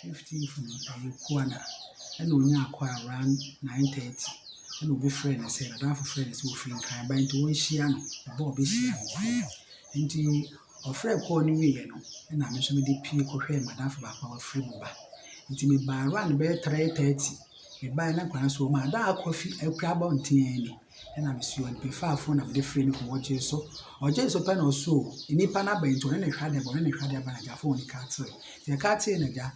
15th no, ɛyɛ Kuada, ɛna ɔnyaa call around 9:30, ɛna obi frɛɛ no sɛ, n'adamfo frɛɛ no sɛ ɔfiri Nkran ba nti wɔnhyia no, ɔba a ɔbɛhyia no wɔ hɔ. Nti ɔfrɛɛ call no wieeɛ no, ɛna me nso mede pue kɔhwɛɛ m'adamfo baako a wafiri mu ba. Nti mebaa around bɛyɛ 3:30. Mebaeɛ na nkwadaa no nso wɔn ada akɔ fi akura abɔnten ni. Ɛna mesii hɔ, mefaa phone na mede frɛɛ ne kunu, ɔgyee so. Ɔgyee so pɛ na ɔse o, nnipa no aba nti ɔne ne hwɛ adeɛ aba, ɔne ne hwɛ adeɛ aba na agya phone no cut. Nti ɛcut na agya,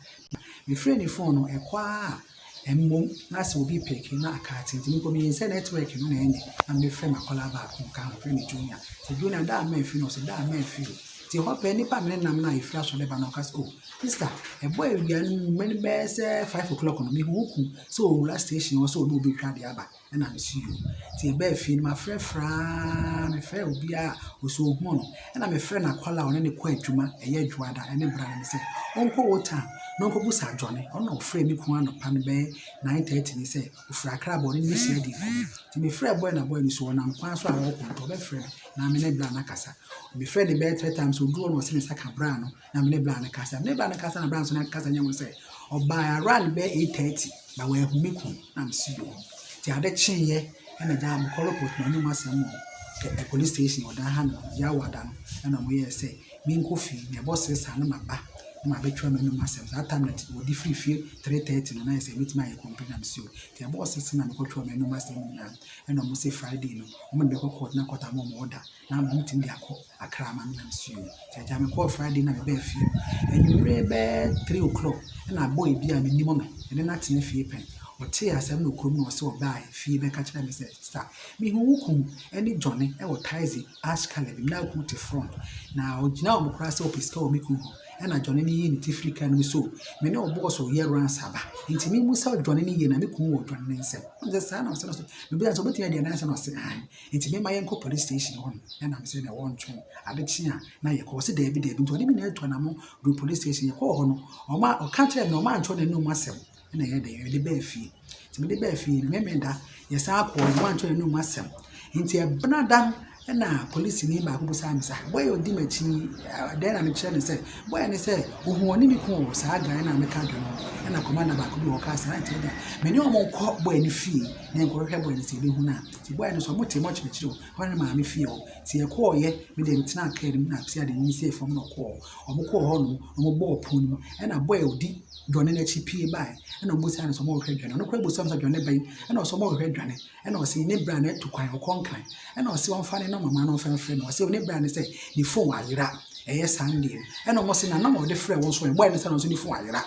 mefrɛɛ ne phone no, ɛkɔ ara a mmom na sɛ obi pick na acut. Nti mekɔ menim sɛ network no na ɛnyɛ, na mefrɛ m'akwadaa baako ka ho, frɛ no Junior. Sɛ Junior da a mmaa no, ɔse da a mmaa o. Nti hɔ pɛ nnipa a me ne nam no a yɛfiri asɔre ba no, ɔka sɛ, "Oh, sister, ɛbɔ awia no mu mmɛ no bɛyɛ sɛ 5 o'clock no, mehu wo kun sɛ ɔwura station hɔ sɛ ɔne obi retwa adeɛ aba." Ɛna mese yo. Nti yɛbaa fie no, mafrɛfrɛ ara, mefrɛɛ obiara a ɔsɛ ɔnhu no. Ɛna mefrɛɛ n'akwadaa a ɔne no kɔ adwuma, ɛyɛ Adwoada ɛne bra no sɛ ɔnkɔ Old Town na ɔnkɔbusa Johnny. Ɔno na ɔfrɛɛ me kunu anɔpa no bɛyɛ 9:30 no sɛ ɔfiri Accra ba, ɔne no bɛhyia adi nkɔmmɔ. Nti mefrɛɛ boy na boy no so ɔnam kwan so a ɔrekɔ nti ɔbɛfrɛ me na me ne bra no akasa. Mefrɛɛ no bɛyɛ three times, ɔduru hɔ na ɔse ne nsa ka bra no na me ne bra no kasa. Me ne bra no kasa na bra no nso kasa nyɛ ho sɛ ɔbaa around bɛyɛ 8:30 na wanhu me kunu, na mese yo. Nti ade kyeeɛ ɛna gya mekɔ report m'anom asɛm wɔ police station ɔdan ha no Yawoada no, ɛna wɔyɛɛ sɛ menkɔ fie na ɛbɔ 6 a na maba na mabɛtwerɛ m'anom asɛm. Saa time na wɔde firi fie 3:30 no, na ayɛ sɛ mɛtumi ayɛ complain, na mese yo. Nti ɛbɔɔ 6 na mekɔtwerɛ m'anom asɛm nyinaa, ɛna wɔn sɛ Friday no wɔn de bɛkɔ court na court ama wɔn order na ama wɔtumi de akɔ Accra ama me, na mese yo. Nti agya mekɔɔ Friday na mebaa fie no, anwummerɛ bɛyɛ 3 o'clock ɛna boy bi a menim no, yɛne no atena fie pɛn. Ɔtee asɛm no wɔ kurom na ɔsɛ ɔbaa fie bɛka kyerɛ me sɛ, "Sister, mehu wo kun ne Johnny wɔ taxi ash colour bi mu na wo kun te front." Na ɔgyina hɔ koraa sɛ ɔpɛ sika wɔ me kun hɔ. Ɛna Johnny no yii ne ti firi kaa no mu so, me ne wo boss ɔyɛ rounds aba. Nti memmisa Johnny no yie na me kun wɔ Johnny ne nsam. Ɔno sɛ saa na ɔsɛ no so. Mebisa sɛ ɔbɛtumi adi adanse na ɔse aane. Nti memma yɛnkɔ police station hɔ no. Ɛna mesɛ na wɔntwɛn. Ade kye a na yɛkɔ. Ɔse daabi daabi. Nti ɔde me nyinaa atu anammɔn duru police station. Yɛkɔɔ hɔ no, ɔma ɔka kyerɛɛ me na ɔma antwerɛ n'anom asɛm. Ɛna ɛyɛ dɛ yɛde baa fie. Nti mede baa fie no, Memenda yɛsan kɔɔ no, ɔma antwerɛ n'anom asɛm. Nti ɛbena da no ɛna polisini baako bisaa me sɛ, boy a ɔdi m'akyi yi, dɛn na mekyerɛ no sɛ boy no sɛ ohuu ɔne me kun wɔ saa guy no a meka dwo no. Ɛna commander baako bi wɔ hɔ ɔkaa sɛ nti ɛdeɛ me ne ɔmo nkɔ boy no fie na yɛnkɔhwehwɛ boy no sɛ yɛbɛhu no a. Nti boy no nso ɔmo te mɔkyerɛkyerɛ hɔ ne maame fie hɔ. Nti yɛkɔɔyɛ, me deɛ metenaa kaa no mu na sɛ ade no sii fam na ɔkɔɔ. Ɔmo kɔɔ hɔ nom na ɔmo bɔɔ pono no mu, ɛna boy a ɔdi Johnny n'akyi pie baeɛ, ɛna ɔmo bisaa no sɛ ɔmo rehwehwɛ Johnny. Ɔno koraa bisaa no sɛ Johnny bɛn, ɛna ɔsɛ ɔmo rehwehwɛ Johnny, ɛna ɔsɛ ne bra no atu kwan ɔkɔ Nkran, ɛna ɔsɛ ɔmfa ne number ma no ɔmfa mfrɛ no. Ɔsɛ ne bra no sɛ ne phone ayera ɛyɛ Sunday no, ɛna ɔmo sɛ na number a ɔde frɛ wɔn nso boy no sɛ ɔno nso ne phone ayera.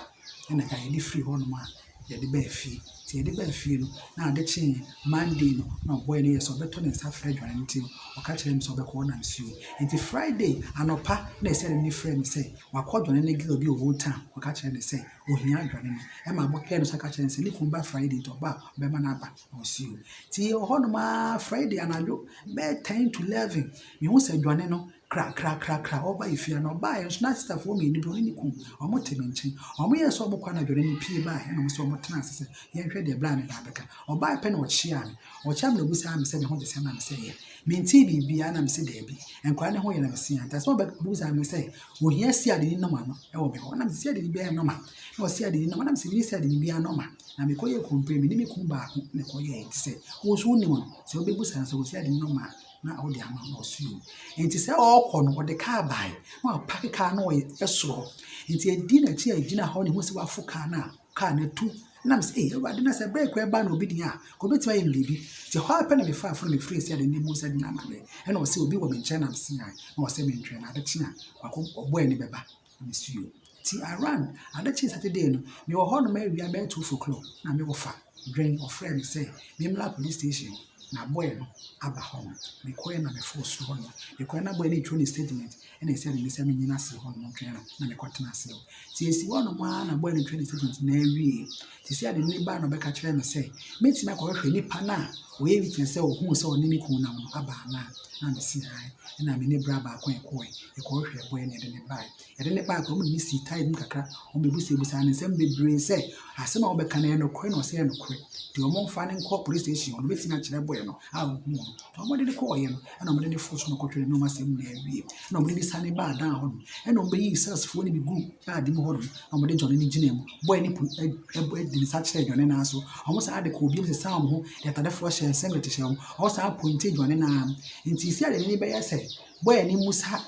Ɛna gya yɛde firi hɔnom a yɛde baa fie. Nti yɛde baa fie no, na ade kyee Monday no na boy no yɛ sɛ ɔbɛtɔ ne nsa frɛ Johnny, nti ɔka kyerɛɛ me sɛ ɔbɛkɔ hɔ na mese o. Nti Friday anɔpa na ɛsɛ ne frɛ me sɛ wakɔ Johnny ne girl bi wɔ Old Town, ɔka kyerɛ no sɛ ohia Johnny no. Ɛma girl no nso ka kyerɛ no sɛ ne kunu ba Friday nti ɔba a ɔbɛma no aba, na ɔse o. Nti yɛwɔ hɔnom ara, Friday anadwo bɛyɛ 10 to 11, mehu sɛ Johnny no kra kra kra kra ɔba yɛ fie na ɔbaeɛ nso na sisterfoɔ mmienu bi, ɔne ne kun, ɔmo te me nkyɛn. Ɔmo yɛɛ sɛ ɔmo kɔ na Johnny no pie baeɛ, ɛna ɔmo sɛ ɔmo tena ase sɛ yɛnhwɛ deɛ bra ne ba bɛka. Ɔbaeɛ pɛ na ɔkyeaa me. Ɔkyeaa me na obisaa me sɛ me ho te sɛn, na mese yɛ. Mentee biribiara, na mese daabi. Nkwadaa no ho yɛ, na mese ante. Asɛm a ɔbɛbusaa me sɛ ohia siade number no ɛwɔ me hɔ. Na mese siade biara number. Na ɔse siade number, na mese menni siade biara number. Na mekɔyɛɛ complain, me ne me kun baako na ɛkɔyɛɛ, nti sɛ wo nso wonim no sɛ wobɛbusa no sɛ wɔ siade number a na wode ama no, na ɔse o. Nti sɛ ɔrekɔ no, ɔde kaa baeɛ na wapark kaa no wɔ soro hɔ. Nti ɛdi n'akyi a ɛgyina hɔ na ehu sɛ wafo kaa no a kaa no atu. Na mese, "Ei Awurade, na sɛ brɛ koraa ba na obi deɛ a, ka obɛtumi ayɛ me biribi." Nti hɔ ara pɛ na mefaa phone na mefrɛɛ siade no mu sɛ de no ama me. Ɛna ɔse obi wɔ me nkyɛn, na mese ae. Na ɔsɛ mentwɛn na ade kye a wakɔ boy no bɛba. Na mese yo. Nti around ade kyee Saturday no, mewɔ hɔnom awia bɛyɛ 12 o'clock na me wɔfa dwen ɔfrɛɛ me sɛ memmra police station na boy no aba hɔnom. Mekɔɛ na meforo soro hɔnom. Mekɔɛ na boy no retwerɛ ne statement, ɛna ɛsɛ de me sɛ menyina ase hɔnom ntwɛn no na mekɔtena ase hɔ. Nti esi hɔnom ara na boy no retwerɛ ne statement na awie. Nti sɛ ade ne baa na ɔbɛka kyerɛ me sɛ mɛtumi akɔhwehwɛ nipa no a Ɔyɛ witness sɛ ɔhuu sɛ ɔne me kunu nam no aba anaa? Na mese aane. Ɛna me ne bra baako a yɛkɔɔɛ, yɛkɔhwehwɛɛ boy no na yɛde no baeɛ. Yɛde no baeɛ koraa, wɔde no sii tae mu kakra. Wɔbɛbusabusaa no nsɛm bebree sɛ asɛm a wɔbɛka no ɛyɛ nokorɛ na ɔsɛ ɛyɛ nokorɛ. Nti wɔmfa no nkɔ police station hɔ no, ɔbɛtumi akyerɛ boy no a ɔhuu no. Nti wɔde no kɔeɛ no, ɛna wɔde no foro so na wɔkɔtwerɛɛ ne ho asɛm nyinaa wie. Ɛna wɔde no sane baa dan hɔ nom. Ɛna wɔbɛyii cells foɔ no bi guu yard mu hɔ nom na wɔde Johnny no gyinaa mu. Boy no pu de ne nsa kyerɛɛ Johnny no ara so. Wɔsan de kɔɔ bio sesaa wɔn ho de atade foforɔ hyɛɛ singlet hyɛɛ wɔn. Wɔsan pointee Johnny no ara. Nti seesei adeɛ no bɛyɛ sɛ boy no mmusa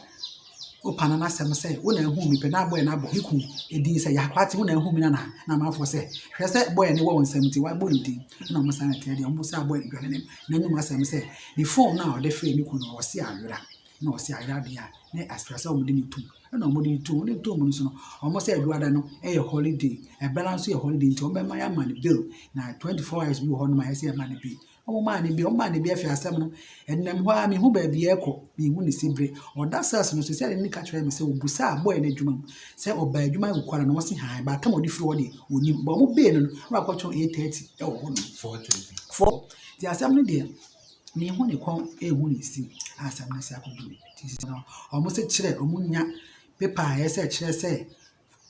Opa no n'asɛm sɛ wo na ahu me pɛ na boy no abɔ ne kun din sɛ Yakwate wo na ahu me nana na amanfoɔ sɛ hwɛ sɛ boy no wɔ wo nsam nti wabɔ ne din na wɔn san teɛ deɛ wɔn busaa boy no dwane ne n'anum asɛm sɛ ne phone no a ɔde frɛ ne kun no ɔse ayera na ɔse ayera deɛ a na asra sɛ wɔn de ne tum ɛna wɔn de ne tum wɔn de ne tum no so no wɔn sɛ aduada no ɛyɛ holiday ɛbɛla nso yɛ holiday nti wɔn bɛma yɛama no bail na 24 hours bi wɔ hɔ nom a ɛsɛ yɛma no bail. Wɔmaa no bi, wɔmaa no bi afei asɛm no, ɛnam hɔ ara menhu baabi a ɛrekɔ, menhu ne sibire. Ɔda cells no so, sɛ ne ka kyerɛɛ me sɛ ɔbusaa boy no adwuma mu sɛ ɔbaa adwuma wɔ Kwara no, wɔse haan, but time a ɔde firi hɔ deɛ, ɔnnim. But wɔn bail no no, na wakɔtɔn 8:30 wɔ hɔ nom. 4:30. 4. Nti asɛm no deɛ, menhu ne kɔn, ɛnhu ne si a asɛm no asi akɔduru. Nti sisi no, wɔn se kyerɛ, wɔn nya paper a ɛyɛ sɛ ɛkyerɛ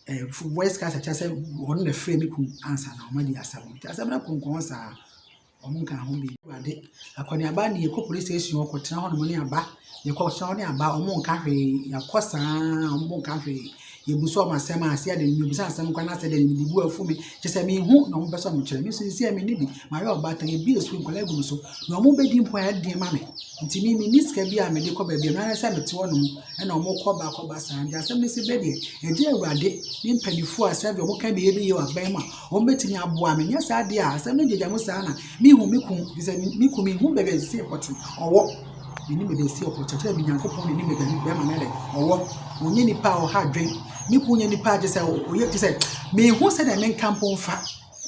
sɛ voice cast ɛkyerɛ sɛ ɔno na ɛfrɛɛ me kun ansa na wɔn adi asɛm no. Nti asɛm no konkɔn saa. Wɔn nka ho bi. Awurade, akɔneaba ne yɛkɔ police station hɔ kɔtena hɔnom ne aba. Yɛkɔtena hɔ ne aba, wɔn nka hwee. Yɛakɔ saa, wɔn nka hwee. Yɛbusa wɔn asɛm a, sɛ yɛde mebusa asɛm koraa na sɛ deɛ mede bu afu me. Kyerɛ sɛ menhu na wɔn pɛ sɛ wɔkyerɛ. Me nso seesei menni bi. Mayɛ ɔbaatan, yɛbue sukuu nkwadaa gu me so. Nea wɔbɛdi mpo ayɛ den ma me. Nti me menni sika bi a mede kɔ baabi a, ɛno ara ne sɛ mete hɔnom ɛna wɔkɔ ba kɔ ba saa. Nti asɛm no si bɛ deɛ, ɛgye Awurade ne mpanimfoɔ a sɛdeɛ wɔka bi yɛ bi yɛ wɔ aban mu a, wɔbɛtumi aboa me. Nyɛ saa deɛ a, asɛm no gyagya mu saa na mehu me kun, ɛfiri sɛ me kun menhu baabi a ɛsɛ ɔte ɔwɔ. Mennim baabi a ɛsɛ ɔkɔ. Kyerɛkyerɛ me Nyankopɔn na ɔnim baabi a bɛrima no yɛ dɛ ɔwɔ. Ɔnyɛ nipa a ɔha adwen. Me kun nyɛ nipa a kyerɛ sɛ ɔyɛ kyerɛ sɛ menhu sɛdeɛ menka mpo mfa.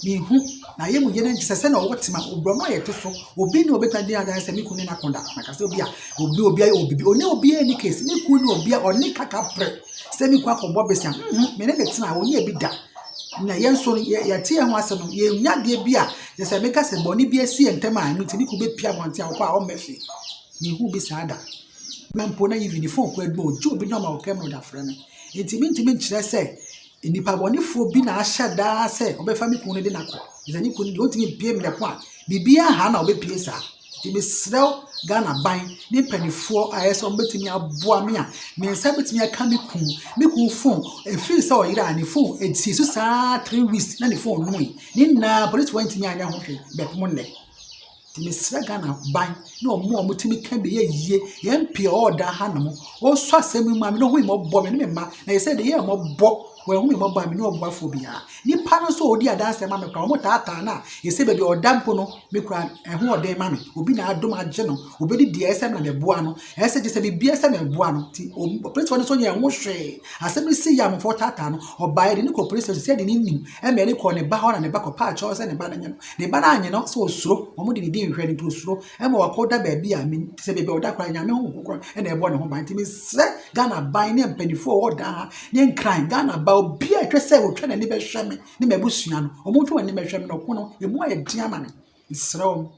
Menhu. Na ayamuyie no kyerɛ sɛ sɛdeɛ ɔwɔ tema, borɔno a yɛte so, obi ne obɛtumi adi adanseɛ sɛ me kun ne no ako da. Maka sɛ obi a obi obi ayɛ obi bi. Ɔne obiara nni case. Me kun ne obi a ɔne kaka prɛ sɛ me kun akɔbɔ besia. Nhu, me ne no tena a ɔnyɛɛ bi da. Na yɛn nso no, yɛte yɛn ho ase no, yɛnnya adeɛ bi a kyerɛ sɛ meka sɛ bɔne bi asi yɛn ntam a ɛno nti ne kun bɛpue abɔnten a ɔkɔ a ɔmmɛ fie. Menhuu bi saa da. Na mpo na even ne phone koraa adwuma ɔgye obi nɔma ɔka mu na ɔde afrɛ me. Nti mentumi nkyerɛ sɛ nnipa bɔnefoɔ bi na ahyɛ daa sɛ ɔbɛfa me kunu no de no akɔ. Sɛ ne kunu deɛ ɔntumi mpue mmerɛ ko a biribiara ha na ɔbɛpue saa. Nti mesrɛ wo Ghana ban ne mpanimfoɔ a ɛyɛ sɛ wɔbɛtumi aboa me a me nsa bɛtumi aka me kunu. Me kunu phone ɛfiri sɛ ɔyera a ne phone ɛsii so saa 3 weeks na ne phone nomee. Ne nyinaa polisifoɔ antumi anyɛ ho hwee bɛpem nnɛ. Nti mesrɛ Ghana ban ne wɔn a wɔtumi ka bi yɛ yie, yɛn MP a ɔwɔ dan hanom, ɔnsɔ asɛm yi mu ma me na ɔhu me mmɔbɔ me ne me mma. Na yɛ sɛ deɛ yɛ mmɔbɔ, wɔanhu me mmɔbɔ a menni ɔboafoɔ biara. Nipa no nso a ɔdi adanseɛ ma me koraa, wɔtaataa no a, yɛsɛ baabi a ɔda mpo no, me koraa ɛho ɔden ma me. Obi na adom agye no, obɛdi deɛ ɛsɛ na meboa no. Ɛsɛ kyerɛ sɛ biribiara sɛ meboa no. Nti polisifoɔ no nso nyɛ ho hwee. Asɛm no si yɛ amanfoɔ taataa no, ɔbaeɛ de ne kɔ police station sɛ de ne nim ɛma ɛde kɔ ne ba hɔ na ne ba kɔpa akyɛw sɛ ne ba no nye no. Ne ba no anye no sɛ osuro, wɔn de ne din hwɛ no nti osuro. Ɛma wakɔda baabi a sɛ baabi a ɔda koraa Nyame ho kronkron ɛna ɛbɔ ne ho ban. Nti mesrɛ Ghana ban ne mpanimfoɔ a wɔwɔ dan ha ne Nkran, Ghana ba obiara a ɛtwa sɛ otwa n'ani bɛhwɛ me ne m'abusua no, wɔn ntwa wɔn ani bɛhwɛ me na ɔko no emu ayɛ den ama me. Mesrɛ wɔn.